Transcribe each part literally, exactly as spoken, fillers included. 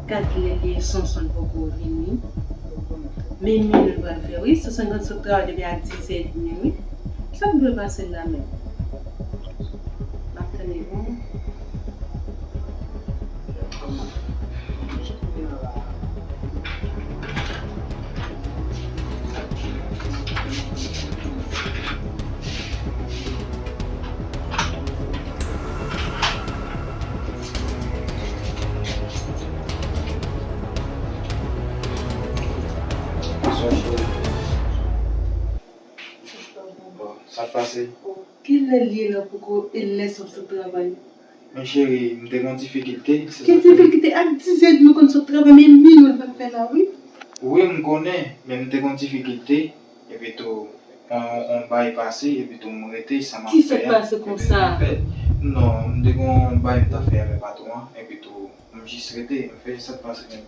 Gad lè li ye, Sonson poko vini. Men minui l pral fè, wi. Sonson konn sot travay depi a diz è edmi, wi. Sa k dwe pase la menm? M ap tann li, bon. Bonswa, cheri. Bon, sa k pase? Kilè l ye la poko e lè sot sou travay? Men cheri, m te gen yon difikilte, se sa k fè. Ki difikilte? Ak diz è nou konn sot travay, men minui l pral fè la, wi. Wi, m konnen, men m te gen yon difikilte, epi tou, yon, yon bay pase, epi tou m rete san m ap fè a. Ki sa k pase konsa? Non, m te gen yon bay m t ap fè avèk patwon an, epi tou, m jis rete, m fè sa k pase menm.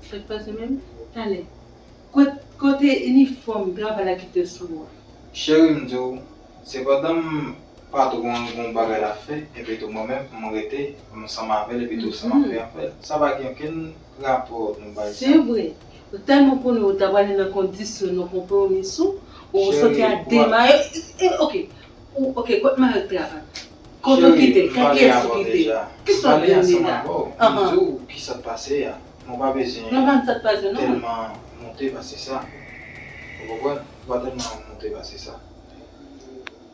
Sa k pase menm? Talè. Kot-, kote inifòm travay la kite sou ou a? Cheri, m di w, se pandan m patwon an gen yon bagay l ap fè, epi tou mwen menm, m rete, m ansanm avè l, epi tou sa m ap fè, an fèt, sa pa gen okenn rapò nou bay sa. Se vre. Ou tèlman konnen ou ta prale nan kondisyon, nan konpwomi sou, ou soti a demaye. E, e, oke. Ou, oke, kot mari w travay? Kot ou kite l? Kiyès ou kite? Ki sa w vin li la? M di w ki sa k pase a. Mwen pa bezwen tèlman monte pase sa. Ou konprann? Mwen pa tèlman monte pase sa.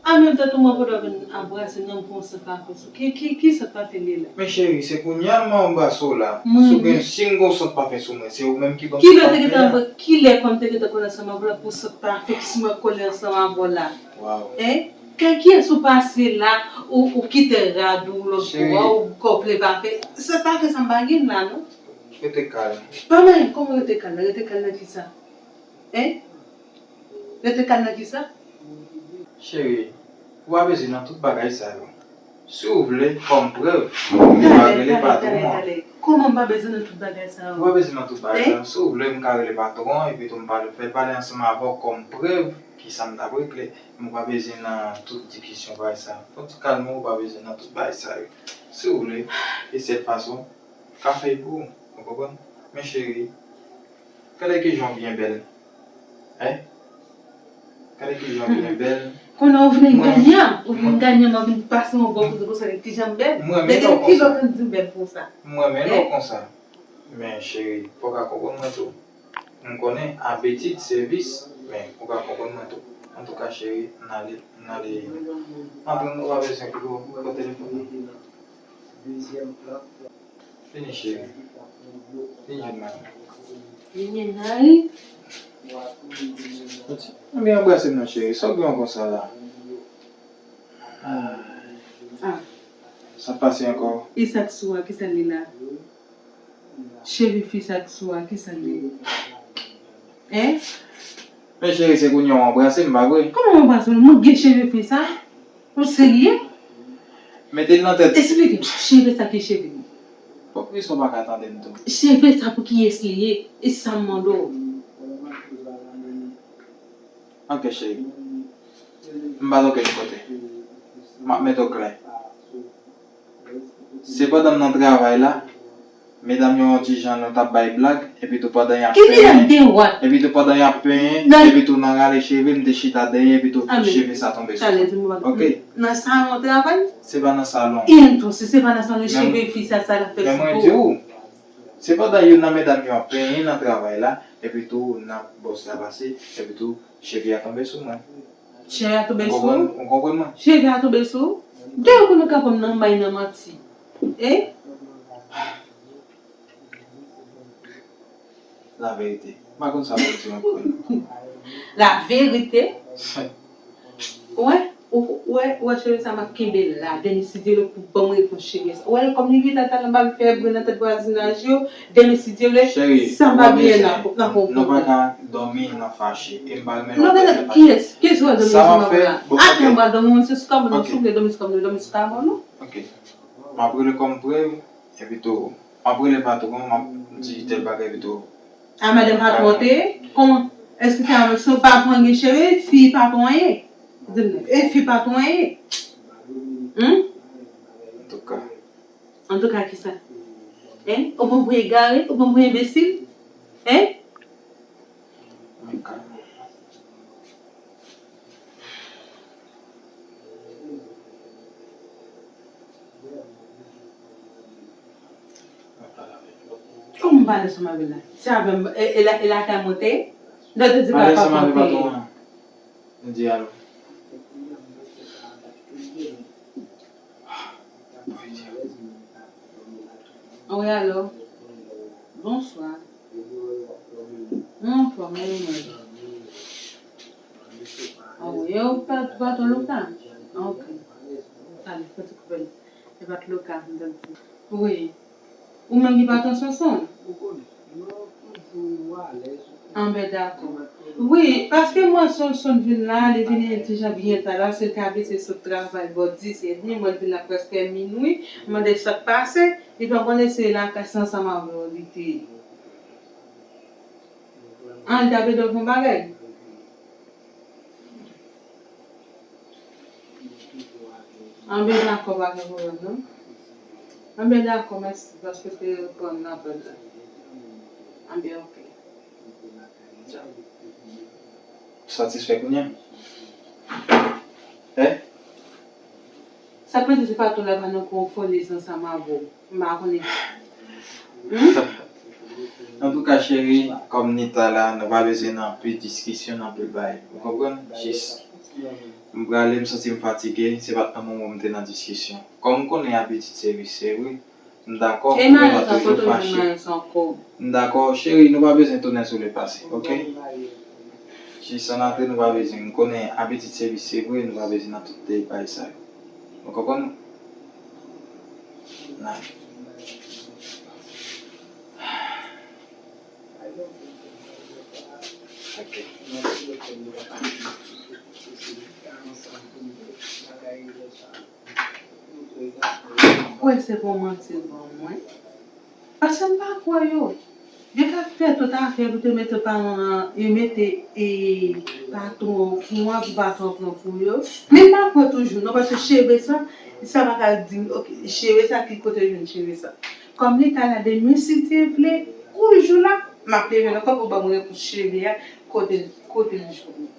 An menm tan tou, mwen pandan w vin anbrase nan m pran yon sant pafen sou. Ki, ki, ki sant pafen li la? Men cheri, se kounye a m anbrase w la. Si w gen, si m gen yon sant pafen sou mwen, se ou menm ki ban m sant pafen an. Kilè w te gentan anbra-, kilè kòm te gentan kole ansanm avè w la pou sant pafen ki sou mwen kole ansanm avè w la? Waw. Hein? Kiyès ou pase la, ou, ou kite rad ou lòt bò a, ou kòple pa fè. Se pa fè sa m pa gen la, non. Rete kalm. Pa manyen, kòman rete kalm la? Rete kalm nan kisa? Hein? Rete kalm nan kisa? Cheri, ou pa bezwen nan tout bagay sa yo. Si w vle, kòm prèv, m ka rele patwon an. Kòman m pa bezwen nan tout bagay sa yo? Ou pa bezwen nan tout bagay sa yo. Si w vle, m ka rele patwon an, epi tou m pale, fè l pale ansanm avè w kòm prèv. Kisa m t ap regle? Men w pa bezwen nan tout diskisyon bagay sa. Fò w ti kalme w, w pa bezwen nan tout bagay sa yo. Si w vle, e sèl fason, ka fè l pou ou, ou konprann? Men cheri, gade kijan w byen bèl. Hein? Gade kijan w byen bèl. Kounye a ou vin ganyan, ou vin ganyan, m ap vin pase yon bò kote konsa, kijan m bèl. Depi kilè w konn di m bèl konsa? M renmen lè w konsa. Men cheri, fò w ka konprann mwen tou. M konnen abitid se vis, men ou ka konprann mwen tou. Antouka, cheri, n ale, n ale. M ap tann ou, pa bezwen pito, pran telefòn nan. Vini, cheri. Vini jwenn mwen. Vini, Nari. Anben, anbrase m non, cheri. Sa w gen konsa la? Ah. Sa k pase ankò? E sa k sou a, kisa l ye la? Cheve fi sa k sou a, kisa l ye? Hein? Men cheri, se kounye a w anbrase m, pa vre? Kòman w anbrase m? Mwen gen cheve fi sa? Ou serye? Mete l nan tèt. Esplike m, cheve sa ki cheve m? Poukisa w pa ka tande m tou? Cheve sa pou kiyès li ye? E sa m mande w? Ok, cheri. M pa t okenn kote. M ap mete w klè. Se pandan m nan travay la, medam yo yon ti jan nou t ap bay blag, epi tou pandan y ap penyen, epi tou pandan y ap penyen, epi tou nan rale cheve, m te chita dèyè, epi tou cheve sa tonbe sou mwen. Ok? Nan salon travay? Se pa nan salon. E ann tou, si se pa nan salon, cheve fi sa, sa l ap fè sou po w? Men mwen di w, se pandan youn nan medam yo ap penyen nan travay la, epi tou nan bòs la pase, epi tou cheve a tonbe sou mwen. Cheve a tonbe sou ou? Ou konprann mwen? Cheve a tonbe sou ou? Dayè ou konnen w ka pran m nan may nan manti. E? Laverite. M pa konn sa pou di ankò. Laverite? Ou wè? Ou, ou wè, ou wè cheve sa m ap kenbe la, dènye si Dye vle pou ban m repons cheve sa. Ou wè l kòm li gentan talè m al fè bri nan tèt vwazinaj yo, dènye si Dye vle, sa m pa bliye nan, nan konprann. Nou pa ka dòmi nan fache. E m pa renmen lè w dòmi nan fache. Kiyès, kiyès ou al dòmi ansanm avè l la? Atè m pral dòmi, mwen se sou kamo, non, si w vle dòmi sou kamo, dòmi sou kamo, non. Ok. M ap rele kòm prèv, epi tou, m ap rele patwon, m ap di tèl bagay, epi tou. A madanm patwon te ye? Kòman? Èske se a, se patwon gen cheve? Fi patwon ye? Di m non. E fi patwon ye? Humm? Antouka. Antouka kisa? Hein? Ou pa vre egare, ou pa vre enbesil? Hein? Kòman m pale ansanm avè l la? Se avè m, e, e la, e lakay mwen te ye? Donk, te di pa, pale ansanm avè patwon an. Di alo. Wi, alo. Bonswa. Mwen anfòm, e ou menm? Wi, e ou pa, patwon Luka? Ok. Talè, fè ti koupe l. E pa t Luka, m t ap di. Wi. Ou menm ki patwon Sonson? Anben, dakò. Wi, paske mwen Sonson vin la, li vin yon ti jan byen ta la, se l te abitye sot travay bò dis edmi, mwen vin la prèske minwi, m mande sa k pase, li pa konnen se lakay sa ansanm avè w li te ye. An, li t ap ede w fè yon bagay? Anben, dakò, pa gen pwoblèm, non. Anben, dakò, mèsi, paske te reponn nan apèl la. Anben, ok. Tchaw. Satisfè kounye a? Hein? Sa k vle di se pa tou la pa nan konfoliz ansanm avè w. M pa konnen. Hmm? Antouka, cheri, kòm Nita la, nou pa bezwen nan anpil diskisyon, nan anpil bagay. Ou konprann? Jis, m prale, m santi m fatige, se pa t nan moman m te nan diskisyon. Kòm m konnen abitid se visye vre, m dakò pou nou pa toujou fache. M dakò, cheri, nou pa bezwen tounen sou lepase, ok? Jis ann antre, nou pa bezwen. M konnen abitid se visye vre, nou pa bezwen nan tout bagay sa yo. Ou konprann? Nan. Ok. Kwè se pou manti l ban mwen. Paske m pa kwè yo. Yo ka fè tout afè pou te mete paran an, yo mete, e, patwon fou an pou patwon pran pou yo. Men m pa kwè toujou, non, paske cheve sa, sa pa ka di, ok, cheve sa, ki kote l jwenn cheve sa? Kòm li ta la demen, si Dye vle, kou jou la, m ap leve nan kò pou ban mwen repons cheve a, kote, kote l jwenn.